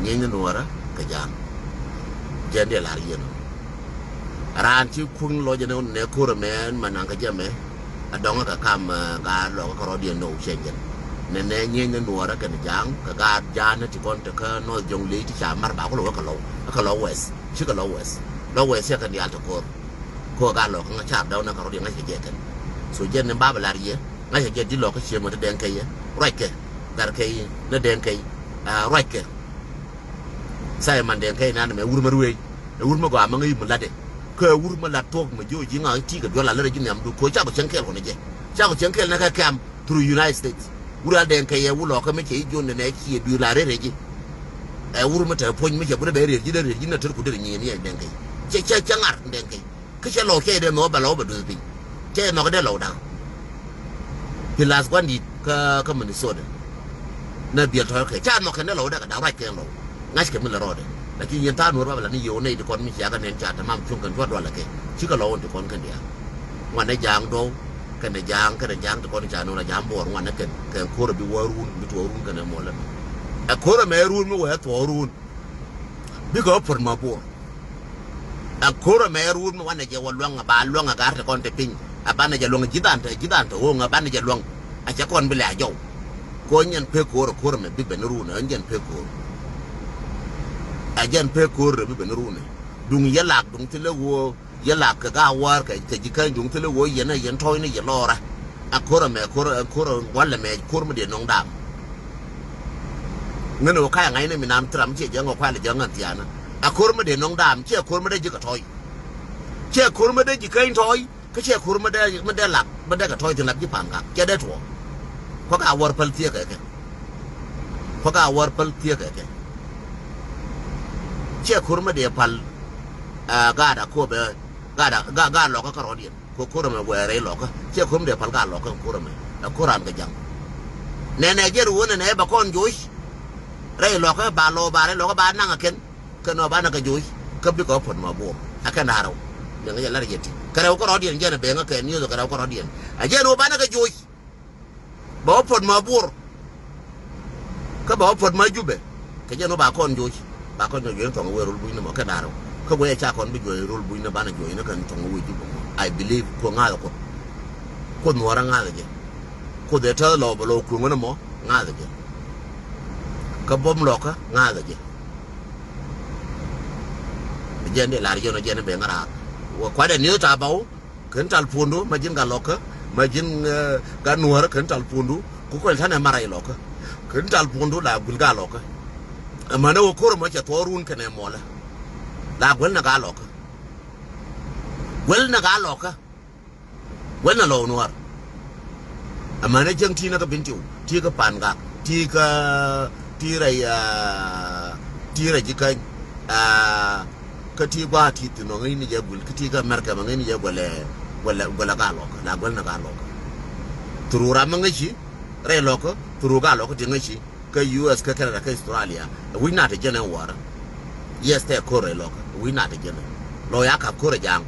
Nyieny ni nuɔrä kɛ ja̱a̱ŋ. Jɛn diɛ la̱r yɛn ɔ. Raan ci kuŋ lɔcɛ ni nɛ ko̱r ɛmɛ ma naŋ kä jɛ mɛ. A dɔŋä kɛ kam, eh, gaat lɔkä kärɔ̱diɛn ni ɣöö cɛ jɛn. Nɛ nɛ nyieny ni nuɔrä kɛnɛ ja̱a̱ŋ kɛ gaat ja̱a̱n ni ti kɔn te kä North Jonglei ti ca mar ba kulɛ wä kɛ Lɔw. Kɛ Lɔw West. Cikɛ Lɔw West. Lɔw West cɛ kɛn diaal te ko̱r. Kɛ ɣöö gaat lɔkä ŋa̱ car dɔ̱ŋ ni kärɔ̱diɛn ŋa̱ckɛ jɛ kɛn. So jɛn ni ba bɛ la̱r yɛ. Ŋa̱ckɛ jɛ di lɔkä ciɛ mɛ te Dɛŋkɛ yɛ. Ruackɛ. Gat kɛ yɛ. Ni Dɛŋkɛ. Ah, ruackɛ. Simon Dɛŋkɛ inan mɛ wur mɛ ruëëc. Ɛ wur mɛ gɔaa mɛ ŋäc mi latdɛ. Kä ɛ wur mɛ lat thuɔ̱k mɛ jiö ji̱ ŋa̱ ti kɛ duɔl a lät ɛ ji̱ nhiamdu ko̱ cakɔ cieŋ kɛɛl kɔnɛ jɛ. Cakɔ cieŋ kɛɛl nɛ kɛ kɛm through United States. Wur a Dɛŋkɛ yɛ wur lɔkä mɛ cɛ ji̱ jiön nɛ nɛ ciɛ duël a rɛr ɛ ji̱. Ɛ wur mɛ te puɔ̱ny mɛ cɛ bun ɛ bɛ rɛr ji̱ dee rɛr ji̱ nɛ ter ku der nyieen yɛ Dɛŋkɛ. Cɛ, cɛ, cɛ ŋar Dɛŋkɛ. Kä cɛ Lɔw cɛ dee nhɔk bɛ Lɔw bɛ duth piny. Cɛ nhɔk dee Lɔw da̱k. Pi lath gua̱n di̱t kä, kä Minnesota. Nɛ biɛl tɔ̱ kɛ ca nhɔk kɛn dee Lɔw da̱k da̱k ruac kɛn Lɔw. Ŋa̱ckɛ mi lɛ rɔɔdɛ. Lakin yɛn tha̱a̱ŋ nuɔ̱ɔ̱r ba bɛ la ni yio̱w nɛy ti kɔn mi cia kɛ nɛn ca tɛmam cuŋ kɛn cua̱ dualɛ kɛ. Cikɛ Lɔw in ti kɔn kɛn diaal. Ŋuanɛ ja̱a̱ŋ Dɔw kɛnɛ ja̱a̱ŋ kɛnɛ ja̱a̱ŋ ti kɔn ca nuɔ̱ɔ̱r a ja̱a̱ŋ Buɔɔr ŋuanɛ kɛn kɛn ko̱r a bi wä ruun bi tuɔɔk ruun kɛnɛ muɔlɛ mɛ. Ɛ ko̱r ɛmɛ ruun mi wee thuɔɔk ruun. Bikɛ wä puɔ̱t ma Buɔɔr. Ɛ ko̱r ɛmɛ ruun mi wanɛ jɛ wä luäŋ ɛ ba luäŋ ɛ gar te kɔn te piny. Ɛ banɛ jɛ luäŋ ɛ ji̱ dhan te ji̱ dhan te ɣööŋ ɛ banɛ jɛ luäŋ. Ɛ cɛ kɔn bi lɛ a jɔw. Kɛ ɣöö nyɛn pek ko̱r ɛ ko̱r ɛmɛ bikɛ ben ruun ɛ nyɛn pek ko̱r. Ɛ jɛn pek ko̱r ɛ bikɛ ben ruun ɛ. Duŋ yɛ lak duŋ thilɛ ɣöö yɛ lak kɛ gaawäär kɛ, kɛ ji̱ käny duŋ thilɛ ɣöö yɛn ɛ yɛn tɔ̱ɔ̱cni yɛ lɔɔrä. Ɛ ko̱r ɛmɛ ko̱r ɛ ko̱r ɛ walɛ mɛ ko̱r mi dee nɔŋ daam. Ŋän ɣöö ka̱yɛ ŋa̱cni mi naan thiram ciɛ jɛ ŋɔ kualɛ jɛ ŋän thiaanä. Ɛ ko̱r mi dee nɔŋ daam ciɛ ko̱r mi dee ji̱ kɛ tɔ̱ɔ̱c. Ciɛ ko̱r mi dee ji̱ käny tɔ̱ɔ̱c. Kä ciɛ ko̱r mi dee mi dee lak mi dee kɛ tɔ̱ɔ̱c thi̱n lak ji̱ pa̱a̱n gak cɛ dee tuɔɔk. Kua̱ gaawäär päl thieekä kɛ. Kua̱ gaawäär päl thieekä kɛ. Ciɛ ko̱r mi dee pal, ah, gaat a ko̱o̱pɛ. Gaat a gaat lɔkä kärɔɔdiɛn. Kɛ ko̱r ɛmɛ wɛɛrɛ ilɔkä ciɛ ko̱r mi dee pal gaat lɔkä ko̱r ɛmɛ. Ɛ ko̱r an kɛ ja̱ŋ. Nɛnɛ jɛn wä nɛnɛ bɛ kɔn joc. Rɛy lɔkä ba lɔ ba rɛy lɔkä ba naŋ ɛ kɛn. Kɛn ɔ banɛ kɛ joc kä bikɛ ɔ puɔ̱t ma Buɔɔr. Ɛ kɛn da̱rɛ wä nɛŋ jɛ lar jɛ ti kɛ rɛw kärɔɔdiɛn jɛn ɛ beŋä kɛ niöth kɛ rɛw kärɔɔdiɛn. Ɛ jɛn wä banɛ kɛ joc. Bɛ wä puɔ̱t ma Buɔɔr. Kä bɛ wä puɔ̱t ma Jubɛ. Kɛ jɛn wä ba kɔn joc. Ba kɔn joc juɔ̱c ni thɔŋ wee rol buny ni mɔ kɛ da̱r wä kä guɛcɛ ca kɔn bi juɔ̱c rol buny ni banɛ juɔ̱c ni kɛn thɔŋ wee Jubɛ mɔ. I believe kuɔ ŋa̱thɛ kuoth. Kuoth nuɔ̱ɔ̱rä ŋa̱thɛ jɛ. Kuoth ɛ täth lɔ bɛ lɔ kueŋä ni mɔ ŋa̱thɛ jɛ. Kä buɔ̱m lɔkä ŋa̱thɛ jɛ. Jɛn dee lar jɛn ɔ jɛn ben ŋäraar wä kuatdɛ niöth ta̱a̱ bä wä. Kɛn tal puɔ̱ndu ma ji̱n gat lɔkä ma ji̱n, eh, gat nuäärä kɛn tal puɔ̱ndu. Ku kuɛl ta̱nɛ marɛ ilɔkä kɛn tal puɔ̱ndu la guil gat lɔkä. Amäni wä ko̱r mɔ cɛ thuɔɔk run kɛnɛ muɔlä. La guɛl nɛ gat lɔkä. Guɛl nɛ gat lɔkä. Guɛl nɛ lɔw nuäär. Amäni cäŋ ti̱i̱ nɛ kä Bentiu ti̱i̱ kä Pangak ti̱i̱ kä ti̱i̱ rɛy, ah, ti̱i̱ rɛy ji̱ käny. Ah, kä ti̱i̱ gua̱a̱ ti̱i̱ thi̱n ɔ ŋäcni jɛ guil kä ti̱i̱ kä America mɛ ŋäcni jɛ guɛlɛ, guɛlɛ, guɛlɛ gaa lɔkä la guɛl nɛ gaa lɔkä. Through ram mɛ ŋäci rɛy lɔkä through gaa lɔkä ti ŋäci kä U S kä Canada kä Australia. Ɛ wi̱c naat ti jɛn ɛ wäärä. Yes tɛ ko̱r rɛy lɔkä ɛ wi̱c naat ti jɛn ɛ lɔw ya ka̱p ko̱r ɛ ja̱a̱ŋ.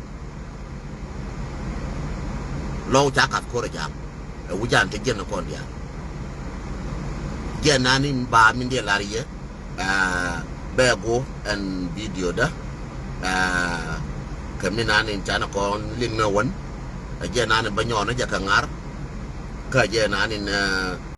Lɔw ca ka̱p ko̱r ɛ ja̱a̱ŋ. Ɛ wi̱c an ti jɛn ɛ kɔn diaal. Jɛn nani ba min diɛ lar yɛ. Ah, bɛ guɔ ɛn video dä. Ah, kɛ mi nani canɛ kɔn liŋ nɛ wän. Ɛ jɛ nani bä nyɔɔn ɛ jɛ kɛ ŋa̱r. Kä jɛ nani nɛ